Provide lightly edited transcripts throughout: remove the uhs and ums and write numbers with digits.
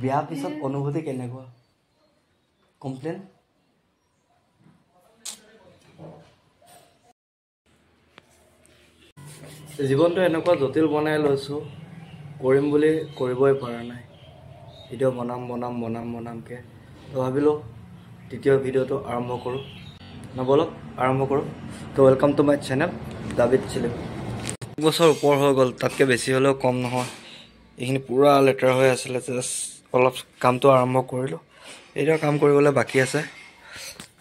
বিয়াৰ পিছত অনুভূতি কেনেকুৱা? কমপ্লেইন? জীৱনটো এনেকুৱা জটিল বনাই লৈছোঁ, কৰিম বুলি কৰিবই পৰা নাই। ভিডিঅ' বনাম বনাম বনাম বনামকৈ তো ভাবিলোঁ দ্বিতীয় ভিডিঅ'টো আৰম্ভ কৰোঁ। নবলক আৰম্ভ কৰোঁ। তো welcome to my channel David Chilim. বছৰ ওপৰ হৈ গ'ল, তাতকৈ বেছি হ'লেও কম নহয়। এইখিনি পূৰা লেতেৰা হৈ আছিলে, জাষ্ট অলপ কামটো আৰম্ভ কৰিলোঁ। এতিয়া কাম কৰিবলৈ বাকী আছে,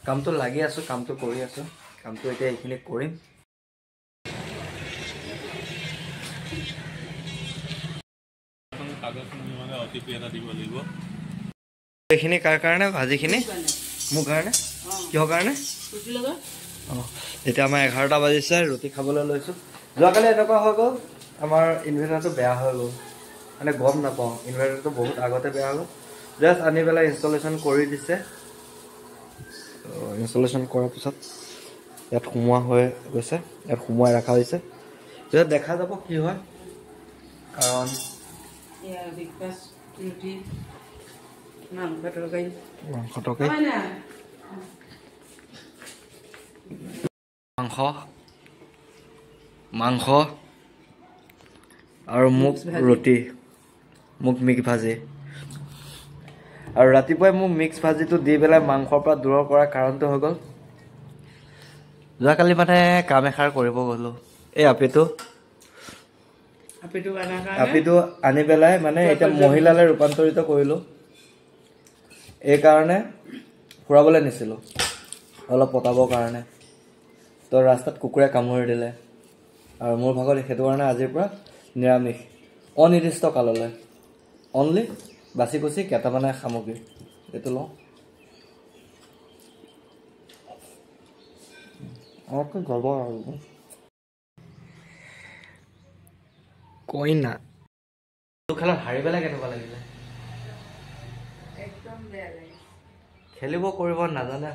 কামটো লাগি আছোঁ, কামটো কৰি আছোঁ। কামটো এতিয়া এইখিনি কৰিম। এইখিনি কাৰ কাৰণে? ভাজিখিনি মোৰ কাৰণে? কিহৰ কাৰণে? অঁ, এতিয়া আমাৰ 11টা বাজিছে, ৰুটি খাবলৈ লৈছোঁ। যোৱাকালি এনেকুৱা হৈ গ'ল, আমাৰ ইনভাৰ্টাৰটো বেয়া হৈ গ'ল। মানে গম নাপাওঁ, ইনভাৰ্টাৰটো বহুত আগতে বেয়া হৈ গ'ল। জাষ্ট আনি পেলাই ইনষ্টলেশ্যন কৰি দিছে। ইনষ্টলেশ্যন কৰাৰ পিছত ইয়াত সোমোৱা হৈ গৈছে, ইয়াত সোমোৱাই ৰখা হৈছে। পিছত দেখা যাব কি হয়। কাৰণ মাংস তৰকাৰী, মাংস মাংস আৰু মোক ৰুটি, মোক মিক্স ভাজি। আৰু ৰাতিপুৱাই মোক মিক্স ভাজিটো দি পেলাই মাংসৰ পৰা দূৰৰ কৰাৰ কাৰণটো হৈ গ'ল, যোৱাকালি মানে কাম এষাৰ কৰিব গ'লোঁ। এই আপিটো আনি পেলাই মানে এতিয়া মহিলালৈ ৰূপান্তৰিত কৰিলোঁ। এইকাৰণে ফুৰাবলৈ নিছিলোঁ অলপ পতাবৰ কাৰণে। তো ৰাস্তাত কুকুৰে কামুৰি দিলে আৰু মোৰ ভাগত সেইটো কাৰণে আজিৰ পৰা নিৰামিষ অনিৰ্দিষ্ট কাললৈ, অনলি বাচি কুচি কেইটামানে সামগ্ৰী। এইটো লওঁ। কইনা খেলত হাৰি পেলাই কেনেকুৱা লাগিলে? খেলিব কৰিব নাজানে,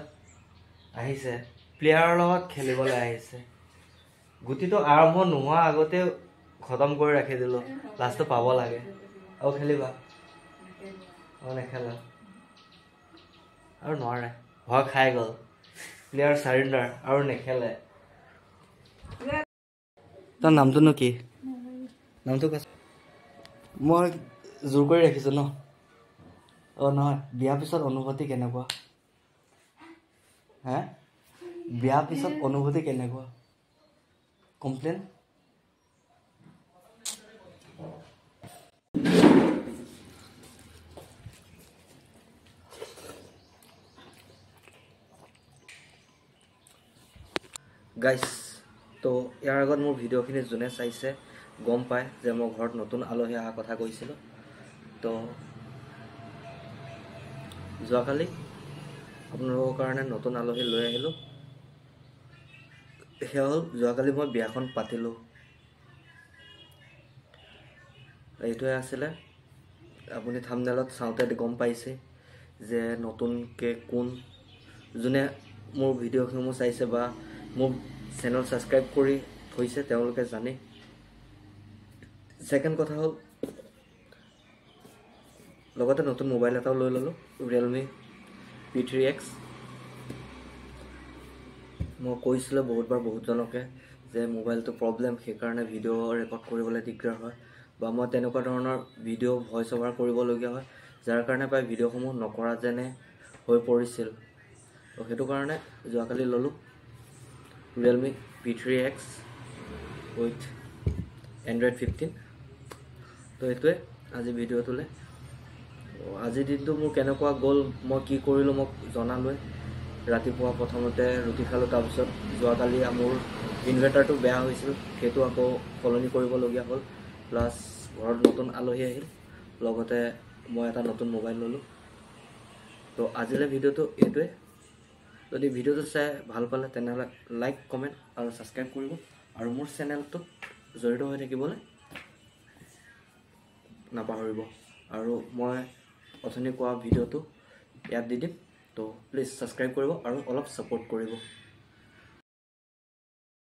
আহিছে প্লেয়াৰৰ লগত খেলিবলৈ আহিছে। গুটিটো আৰম্ভ নোহোৱা আগতে খতম কৰি ৰাখি দিলোঁ, লাষ্টটো পাব লাগে। আৰু খেলিবা? অঁ, নেখেলা আৰু নোৱাৰে, ভয় খাই গ'ল। প্লেয়াৰ চাৰেণ্ডাৰ, আৰু নেখেলে। তাৰ নামটোনো কি? নামটো কোৱাচোন। মই জোৰ কৰি ৰাখিছোঁ ন? অঁ নহয়, বিয়াৰ পিছত অনুভূতি কেনেকুৱা? হে, বিয়াৰ পিছত অনুভূতি কেনেকুৱা? কমপ্লেইন? গাইছ, তো ইয়াৰ আগত মোৰ ভিডিঅ'খিনি যোনে চাইছে গম পায় যে মই ঘৰত নতুন আলহী অহা কথা কৈছিলোঁ। তো যোৱাকালি আপোনালোকৰ কাৰণে নতুন আলহী লৈ আহিলোঁ। সেয়া হ'ল যোৱাকালি মই বিয়াখন পাতিলোঁ। এইটোৱে আছিলে, আপুনি থাম্বনেইলত চাওঁতে গম পাইছে যে নতুনকৈ কোন। যোনে মোৰ ভিডিঅ'সমূহ চাইছে বা মোৰ চেনেল ছাবস্ক্ৰাইব কৰি থৈছে তেওঁলোকে জানে। ছেকেণ্ড কথা হ'ল, লগতে নতুন মোবাইল এটাও লৈ ল'লোঁ, ৰিয়েলমি P3X। মই কৈছিলোঁ বহুতবাৰ বহুতজনকে যে মোবাইলটো প্ৰব্লেম, সেইকাৰণে ভিডিঅ' ৰেকৰ্ড কৰিবলৈ দিগদাৰ হয় বা মই তেনেকুৱা ধৰণৰ ভিডিঅ' ভইচ অভাৰ কৰিবলগীয়া হয়, যাৰ কাৰণে প্ৰায় ভিডিঅ'সমূহ নকৰা যেনে হৈ পৰিছিল। তো সেইটো কাৰণে যোৱাকালি ল'লোঁ Realme P3X with Android 15। তো এইটোৱে আজি ভিডিঅ'টোলৈ। আজিৰ দিনটো মোৰ কেনেকুৱা গ'ল, মই কি কৰিলোঁ মোক জনালোৱে। ৰাতিপুৱা প্ৰথমতে ৰুটি খালোঁ, তাৰপিছত যোৱাকালি মোৰ ইনভাৰ্টাৰটো বেয়া হৈছিল, সেইটো আকৌ সলনি কৰিবলগীয়া হ'ল। প্লাছ ঘৰত নতুন আলহী আহিল, লগতে মই এটা নতুন মোবাইল ল'লোঁ। তো আজিলৈ ভিডিঅ'টো এইটোৱে। যদি ভিডিঅ'টো চাই ভাল পালে তেনেহ'লে লাইক, কমেণ্ট আৰু ছাবস্ক্ৰাইব কৰিব আৰু মোৰ চেনেলটোত জড়িত হৈ থাকিবলৈ নাপাহৰিব। আৰু মই অথনি কোৱা ভিডিঅ'টো ইয়াত দি দিম, তো প্লিজ ছাবস্ক্ৰাইব কৰিব আৰু অলপ ছাপোৰ্ট কৰিব।